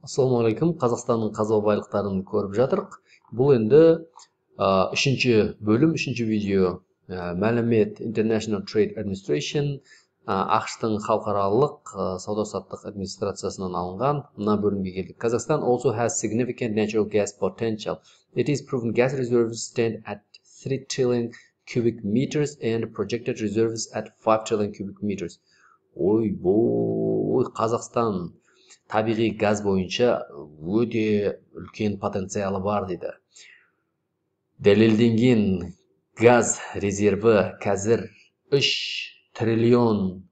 Ассалаумағалейкум! Қазақстанның қазба байлықтарын көріп жатырық. Бұл енді үшінші бөлім, үшінші видео. Мәлімет International Trade Administration, АҚШ-тың халықаралық сауда-саттық администрациясынан алынған. Мына бөлімге келдік. Kazakhstan also has significant natural gas potential. It is proven gas reserves stand at 3 trillion cubic meters and projected reserves at 5 trillion cubic meters. Ой бой, Қазақстан табиғи газ бойынша өте үлкен потенциалы бар дейді. Дәлелденген газ резерві қазір 3 триллион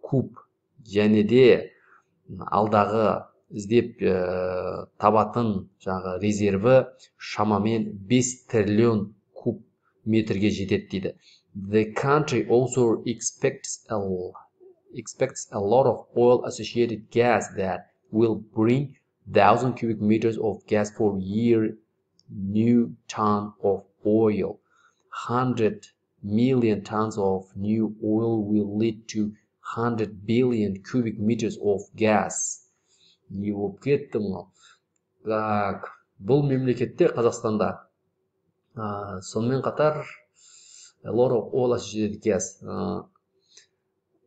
куб және де алдағы іздеп табатын жаңағы резерві шамамен 5 триллион куб метрге жетеді дейді. The country also expects a lot of oil associated gas that will bring 1000 cubic meters of gas for year new ton of oil. 100 million tons of new oil will lead to 100 billion cubic meters of gas. Не болып кетті мынау? Так, бұл мемлекетте, Қазақстанда, сонымен қатар a lot of oil associated gas,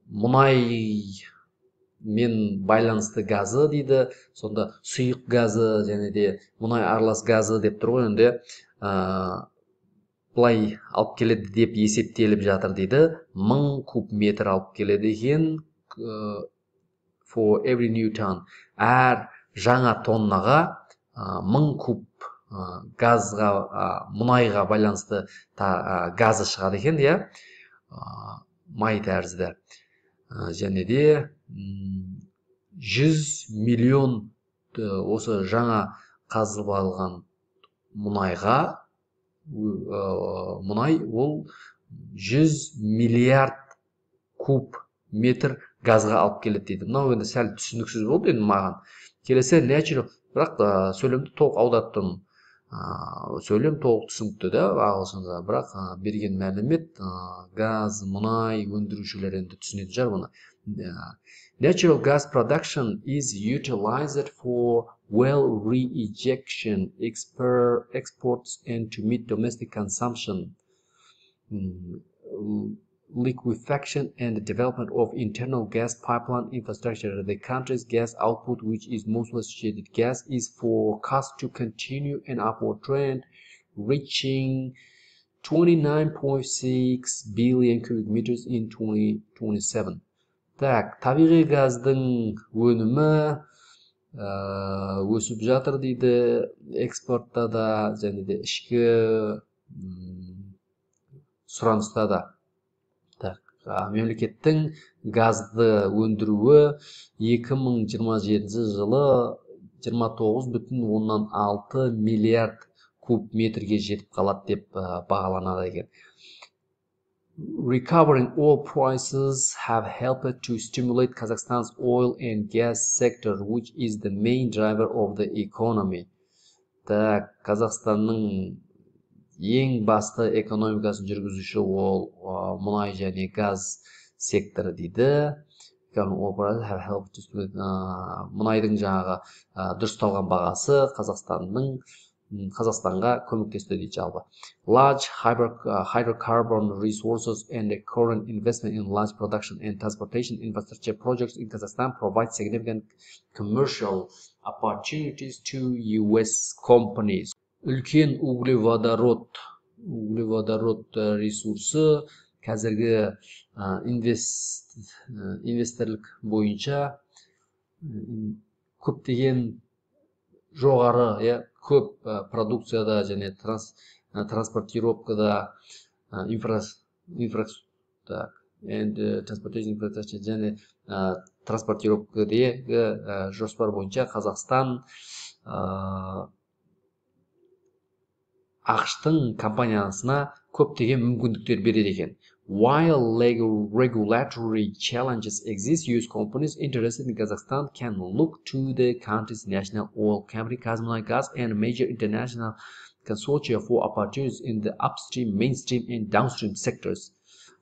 мұнай мен байланысты газы дейді. Сонда сұйық газы және де мұнай аралас газы деп тұр ғой енді. Былай алып келеді деп есептеліп жатыр дейді. 1000 куб метр алып келеді екен for every new ton, әр жаңа тоннаға 1000 куб газға, мұнайға байланысты газы шығады екен, иә, май тәрізді. Және де 100 миллион осы жаңа қазып алған мұнайға, мұнай ол 100 миллиард куб метр газға алып келеді дейді. Мынау енді сәл түсініксіз болды енді маған. Келесі natural, бірақ сөйлемді толық аударып тұрмын. Сөйлем толық түсінікті да ағылшынша, бірақ берген мәлімет, газ, мұнай өндірушілер енді түсінетін шығар бұны. Natural gas production is utilized for well reinjection, exports and to meet domestic consumption. Liquefaction and the development of internal gas pipeline infrastructure. The country's gas output, which is mostly associated gas, is forecast to continue an upward trend, reaching 29.6 billion cubic meters in 2027. Так, табиғи газдың өнімі өсіп жатыр дейді, экспортта да және де ішкі сұраныста да. Так, мемлекеттің газды өндіруі 2027 жылы 29,6 миллиард куб метрге жетіп қалады деп бағаланады екен. Recovering oil prices have helped to stimulate Kazakhstan's oil and gas sector, which is the main driver of the economy. Так, Қазақстанның ең басты экономикасын жүргізуші ол мұнай және газ секторы дейді. Мұнайдың жаңағы дұрысталған бағасы Қазақстанға көмектесті дейді жалпы. Large hydrocarbon resources and the current investment in large production and transportation infrastructure projects in Kazakhstan provide significant commercial opportunities to US companies. Үлкен углеводород ресурсы қазіргі инвесторлік бойынша көптеген жоғары, иә, көп продукцияда және транспортировкада, инфра инфра так, and transportation infrastructure және транспортировкадегі жоспар бойынша Қазақстан АҚШ-тың компаниясына көптеген мүмкіндіктер береді екен. While regulatory challenges exist, US companies interested in Kazakhstan can look to the country's national oil company KazMunayGas and major international consortia for opportunities in the upstream, mainstream and downstream sectors.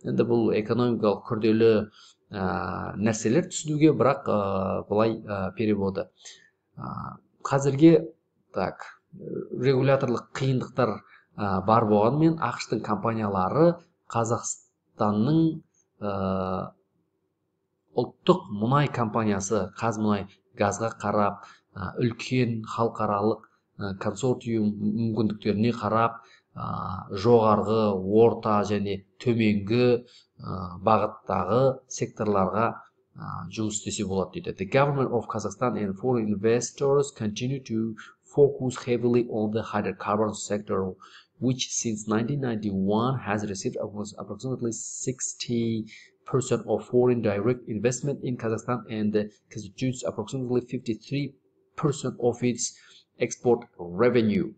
Енді бұл экономикалық күрделі нәрселер түсінуге, бірақ былай переводы. Қазірге так регуляторлық қиындықтар бар болғанымен, АҚШ-тың компаниялары Қазақстанның ұлттық мұнай компаниясы Қазмұнай газға қарап, үлкен халықаралық консорциум мүмкіндіктеріне қарап, жоғарғы, орта және төменгі бағыттағы секторларға жұмыс істесе болады дейді. The government of Kazakhstan and foreign investors continue to focus heavily on the hydrocarbon sector, which since 1991 has received approximately 60% of foreign direct investment in Kazakhstan and constitutes approximately 53% of its export revenue.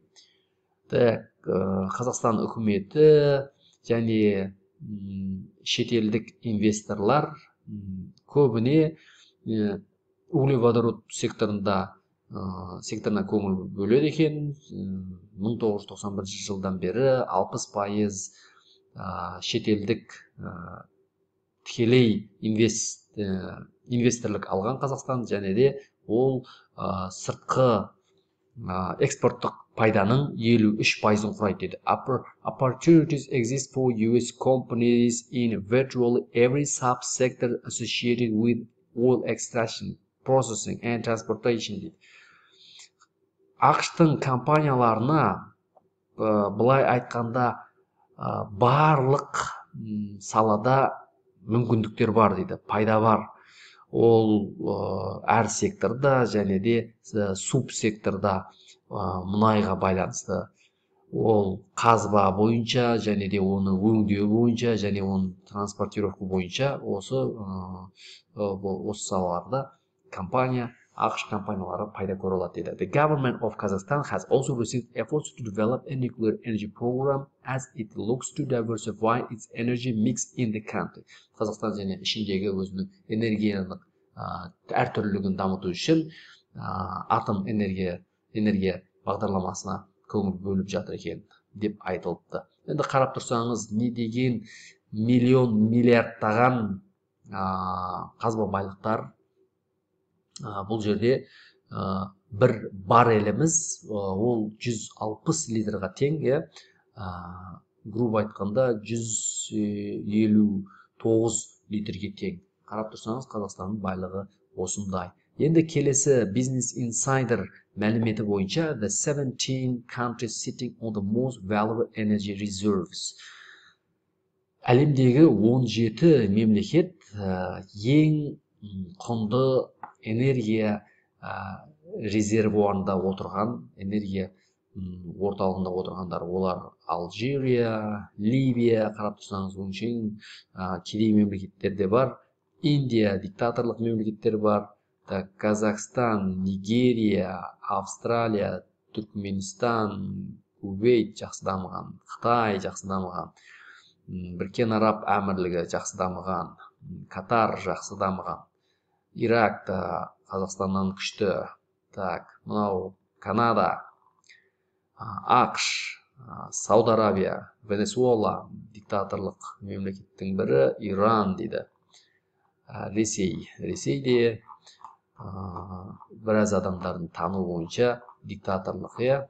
Так, Қазақстан үкіметі және шетелдік инвесторлар көбіне углеводород секторына көңіл бөледі екен. 1991 жылдан бері 60% шетелдік тікелей инвесторлық алған Қазақстан, және де ол сыртқы экспорттық пайданың 53%-ын құрайды дейді. Opportunities exist for US companies in virtually every subsector associated with oil extraction, processing and transportation дейді. АҚШ-тың компанияларына, былай айтқанда, барлық салада мүмкіндіктер бар дейді, пайда бар. Ол әр секторда және де субсекторда мұнайға байланысты, ол қазба бойынша және де оны өңдеу бойынша және оны транспортировка бойынша осы салаларда АҚШ компаниялары пайда көре алады дейді. The government of Kazakhstan has also received efforts to develop a nuclear energy program as it looks to diversify its energy mix in the country. Қазақстан және ішіндегі өзінің энергияның әртүрлілігін дамыту үшін атом энергия бағдарламасына көңіл бөліп жатыр екен деп айтылыпты. Енді қарап тұрсаңыз, не деген миллион миллиардтаған қазба байлықтар. Бұл жерде бір барреліміз, ол 160 литрға тең, иә, грубо айтқанда 159 литрге тең. Қарап тұрсаңыз, Қазақстанның байлығы осындай. Енді келесі Business Insider мәліметі бойынша, the 17 countries sitting on the most valuable energy reserves. Әлемдегі 17 мемлекет ең құнды энергия резервуарында отырған, энергия орталығында отырғандар. Олар Алжирия, Ливия, қарап тұрсаңыз, өңшең кедей мемлекеттер де бар, Индия, диктаторлық мемлекеттер бар, так, Казахстан, Нигерия, Австралия, Түркменстан, Кувейт жақсы дамыған, Қытай жақсы дамыған, Біріккен Араб Әмірлігі жақсы дамыған, Катар жақсы дамыған, Ирак та Қазақстаннан күшті, так, мынау Канада, АҚШ, Сауд Арабия, Венесуэла диктаторлық мемлекеттің бірі, Иран дейді. Ресей. Ресей де, біраз адамдардың тану бойынша диктаторлық, иә,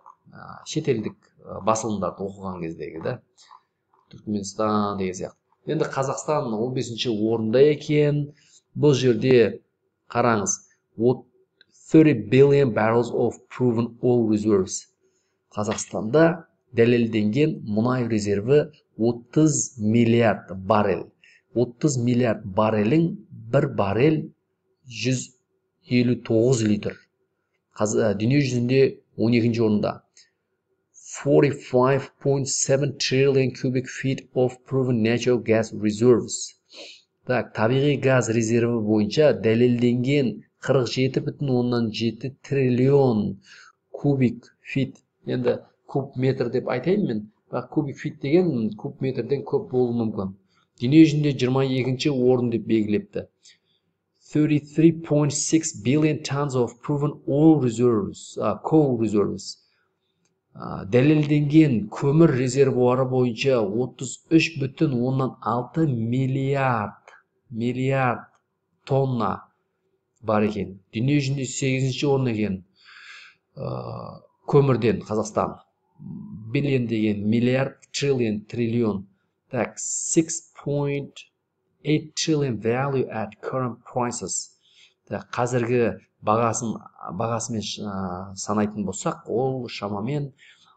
шетелдік басылымдарды оқыған кездегі да, Түркменстан деген сияқты. Енді Қазақстан 15-ші орында екен. Бұл жерде қараңыз, 30 billion barrels of proven oil reserves. Қазақстанда дәлелденген мұнай резерві 30 миллиард баррель. 30 миллиард баррелің бір баррель 159 литр. Дүние жүзінде 12-ші орында. 45.7 trillion cubic feet of proven natural gas reserves. Так, табиғи газ резерві бойынша дәлелденген 47,7 триллион кубик фит. Енді куб метр деп айтайын мен, бірақ кубик фит деген куб метрден көп болуы мүмкін. Дүние жүзінде 22-ші орын деп белгілепті. 33.6 billion tons of proven oil reserves, coal reserves. Дәлелденген көмір резервуары бойынша 33,6 миллиард тонна бар екен. Дүние жүзінде 8-ші орын екен. Көмірден Қазақстан billion деген миллиард, trillion триллион. Так, 6.8 trillion value at current prices. Так, қазіргі бағасымен санайтын болсақ, ол шамамен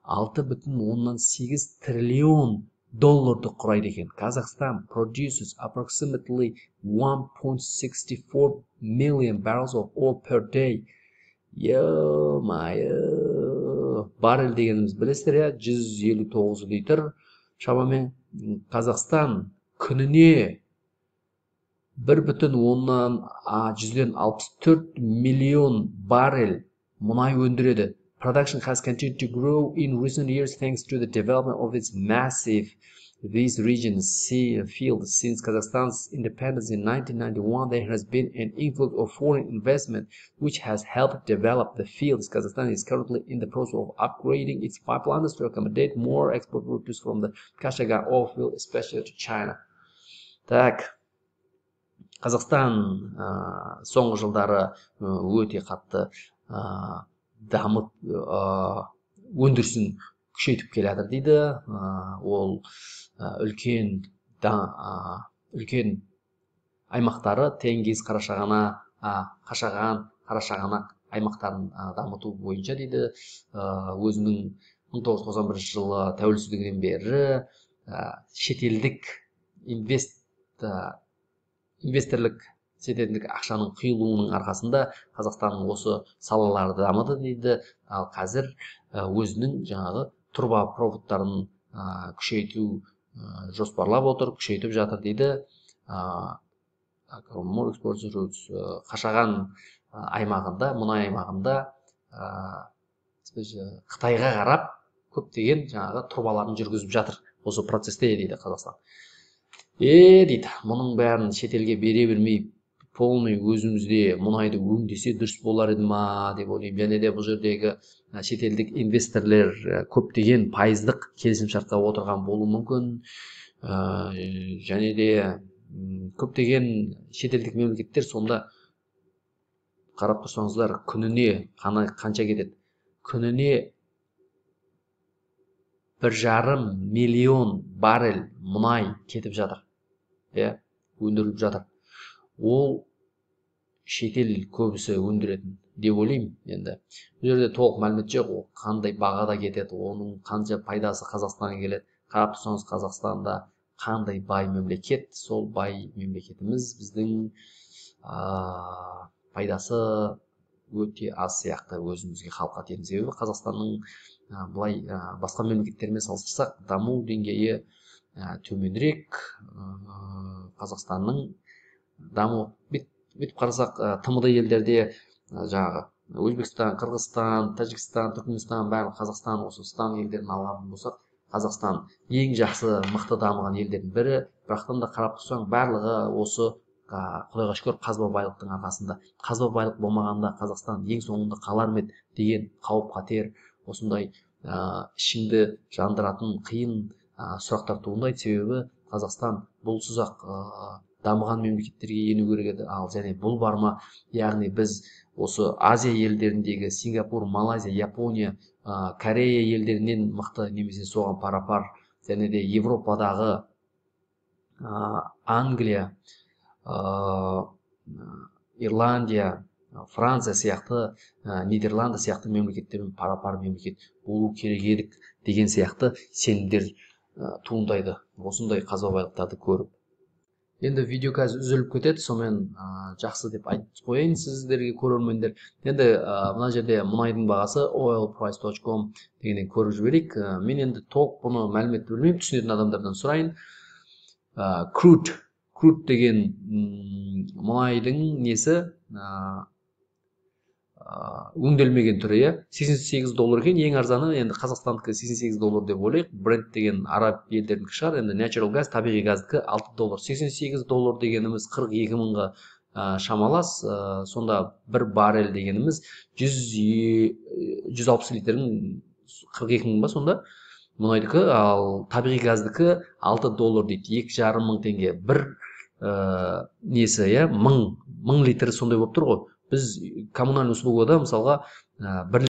6,8 триллион долларды құрайды екен. Kazakhstan produces approximately 1.64 million barrels of oil per day. Ё-моё, баррель дегеніміз білесіздер, иә, 159 литр шамамен. Қазақстан күніне 1,64 миллион баррель мұнай өндіреді. Production has continued to grow in recent years thanks to the development of its massive these regions sea field. Since Kazakhstan's independence in 1991, there has been an influx of foreign investment which has helped develop the fields. Kazakhstan is currently in the process of upgrading its pipelines to accommodate more export routes from the Kashagan oil field, especially to China. Так, Қазақстан соңғы жылдары өте қатты дамып, өндірісін күшейтіп келе жатыр дейді. Ол үлкен аймақтары Тенгиз, Қарашағана, Қашаған, Қарашағанақ аймақтарын дамыту бойынша дейді. Өзінің 1991 жылы тәуелсіздігінен бері шетелдік инвесторлік, шетелдік ақшаның құйылуының арқасында Қазақстанның осы салалары дамыды дейді. Ал қазір өзінің жаңағы трубопроводтарын күшейту жоспарлап отыр, күшейтіп жатыр дейді. Қашаған аймағында, мұнай аймағында Қытайға қарап көптеген жаңағы трубаларын жүргізіп жатыр осы процесте дейді Қазақстан. Дейді, мұның бәрін шетелге бере бермей, полный өзімізде мұнайды өңдесе дұрыс болар еді ма деп ойлаймын. Және де бұл жердегі шетелдік инвесторлер көптеген пайыздық келісімшартқа отырған болуы мүмкін. Және де көптеген шетелдік мемлекеттер сонда, қарап тұрсаңыздар, күніне қанша кетеді? Күніне 1,5 миллион баррель мұнай кетіп жатыр, иә, өндіріліп жатыр. Ол шетел көбісі өндіретін деп ойлаймын. Енді бұл жерде толық мәлімет жоқ, ол қандай бағада кетеді, оның қанша пайдасы Қазақстанға келеді. Қарап тұрсаңыз, Қазақстанда қандай бай мемлекет, сол бай мемлекетіміз біздің пайдасы өте аз сияқты өзімізге, халыққа тиетін. Себебі Қазақстанның былай басқа мемлекеттермен салыстырсақ, даму деңгейі төменірек. Қазақстанның даму, бүйтіп қарасақ, ТМД елдерде, жаңағы Өзбекстан, Қырғызстан, Тәжікстан, Түркменстан, барлық Қазақстан осы стан елдерін алатын болсақ, Қазақстан ең жақсы, мықты дамыған елдердің бірі. Бірақтан да қарап тұрсаң, барлығы осы, құдайға шүкір, қазба байлықтың арқасында. Қазба байлық болмағанда Қазақстан ең соңында қалар ма еді деген қауіп қатер, осындай ішіңді жандыратын қиын сұрақтар туындайды. Себебі Қазақстан бұлсыз ақ дамыған мемлекеттерге ену керек еді. Ал және бұл бар ма, яғни біз осы Азия елдеріндегі Сингапур, Малайзия, Япония, Корея елдерінен мықты немесе соған пара-пар, және де Европадағы Англия, Ирландия, Франция сияқты, Нидерланды сияқты мемлекеттермен пара-пар мемлекет болу керек едік деген сияқты сенімдер туындайды осындай қазба байлықтарды көріп. Енді видео қазір үзіліп кетеді, сонымен жақсы деп айтып қояйын сіздерге, көрермендер. Енді мына жерде мұнайдың бағасы oilprice.com дегеннен көріп жіберейік. Мен енді толық бұны мәліметті білмеймін, түсінетін адамдардан сұрайын. Crude деген мұнайдың несі, өңделмеген түрі, иә, 88 доллар екен ең арзаны. Енді Қазақстандікі 88 доллар деп ойлайық. Brent деген араб елдерінікі шығар. Енді natural gas, табиғи газдікі 6 доллар. 88 доллар дегеніміз 42 мыңға шамалас. Сонда бір баррель дегеніміз 160 литрдің 42 мың ба сонда мұнайдікі. Ал табиғи газдікі 6 доллар дейді, 2,5 мың теңге бір несі, иә, мың литр сондай болып тұр ғой. Біз коммунальный услугада мысалға 1